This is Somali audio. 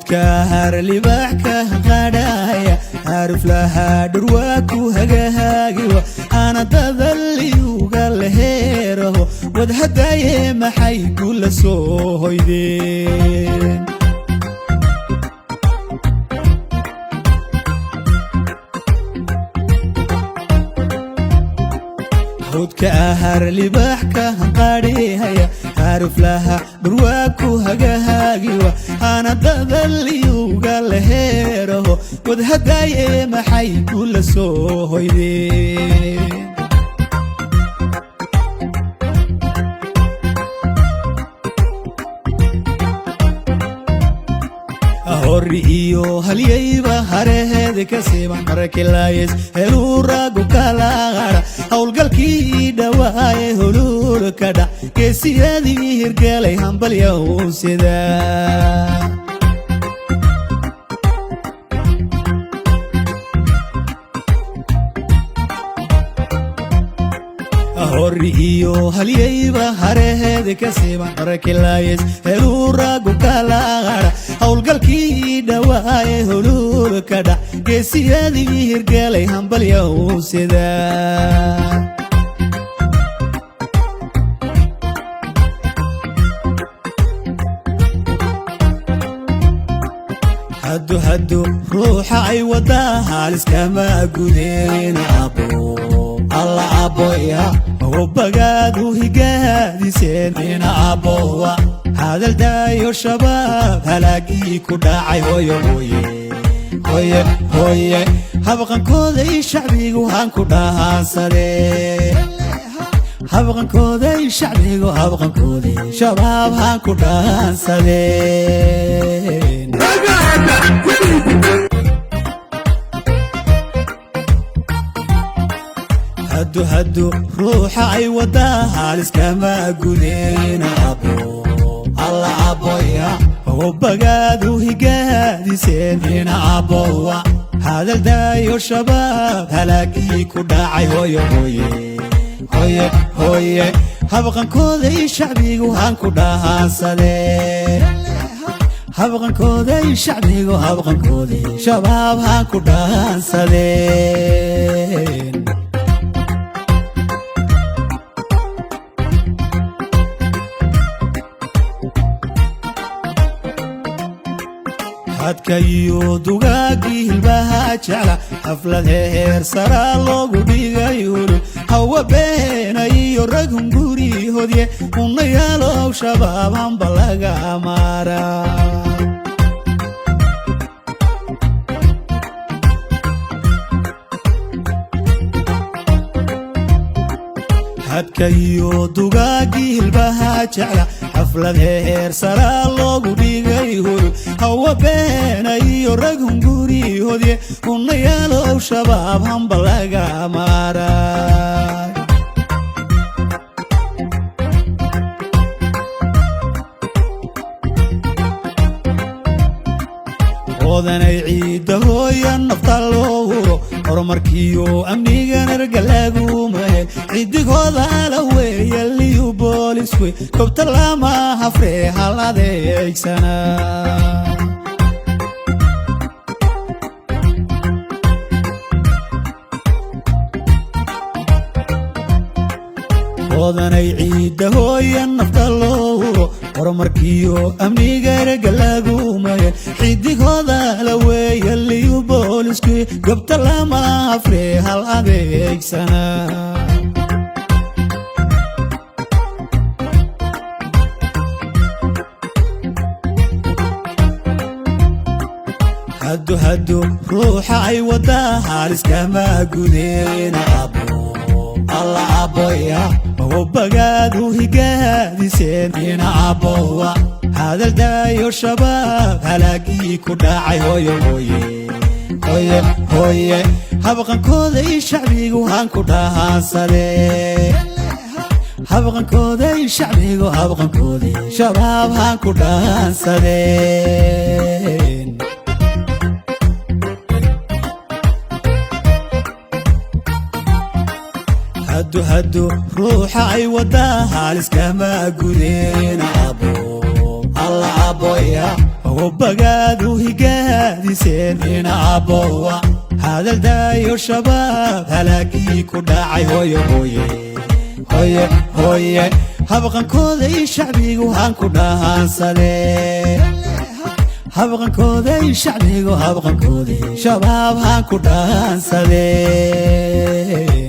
Hawdka harlibaax ka qadhaya haruflaha dhurwaa ku hagahaagiwa aanadadaliuga leheeraho wadhadaye maxay kula soo hoydeen. Hawdka harlibaax ka qadhihaya haruflaha dhurwaa ku hagahaagiwa aanadadaliuga leheeraho wadhadaye maxay kula soo hoydeen. Hori iyo halyayba hareheeda ka siiban markilaayes heluuragu kala qara howlgalkii dhawaaye huluulka dhac geesiyadii hirgelay hambalyaw sida. Hori iyo halyayba hareheeda ka siiban markilaayes heluuragu kala qara howlgalkii dhawaaye huluulka dhac geesiyadii hirgelay hambalyaw sida. Haddu haddu ruuxa ay wadaa haaliskama gudeen abo alla aboya hubagaadu higaadiseen ina abowa hadaldaayo shabaab halaagii ku dhacay hoyo hoye hoye hoye habqankooday shacbigu haan ku dhahaansadee habqankooday shacbigu habqankooday shabaab haan ku dhahaansadeen. Haddu haddu ruuxa ay wadaa haaliskama gudeen abo alla aboya hubagaadu higaadiseen ina abowa hadaldaayo shabaab halaagii ku dhacay hoyo hoye hoye hoye habqankooday shacbigu haan ku dhahaansadee habqankooday shacbigu habqankooday shabaab haan ku dhahaansadeen. Hadka iyo dugaagii hilbaha jecla xaflad heer saraa loogu dhigay hulul hawa beena iyo ragun guri hodye unayaalow shabaab hamba laga maara. Hadka iyo dugaagii hilbaha jecla xaflad heer saraa loogu dhigay hulul hawa beena iyo ragun guri hodye unayaalow shabaab hamba laga maara. Odanay ciidda hooya nafta loo huro horumarkiyo amnigan ergalagumahe cidigooda la weeye liyu booliswe kobta lama hafree hal adeegsana. Odanay ciidda hooya nafta loo huro horumarkiyo amniga ergalagumaye xidigooda la weeye liyu booliskii gobta lama hafree hal adeegsana. Haddu haddu ruuxa ay wadaa haaliskama gudeen abo alla aboya hubagaadu higaadiseen ina abowa hadaldaayo shabaab halaagii ku dhacay hoyo hoye hoye hoye habqankooday shacbigu haan ku dhahaansadee habqankooday shacbigu habqankooday shabaab haan ku dhahaansadeen. Haddu haddu ruuxa ay wadaa haaliskama gudeen abo alla aboya. Hubagaadu higaadiseen ina abbowa hadaldaayo, shabaab halaagii ku dhacay. Hooye, hooye, hooye, hooye, habqankooday shacbigu haan ku dhahaansadee, habqankooday shacbigu, habqankooday shabaab haan ku dhahaansadee.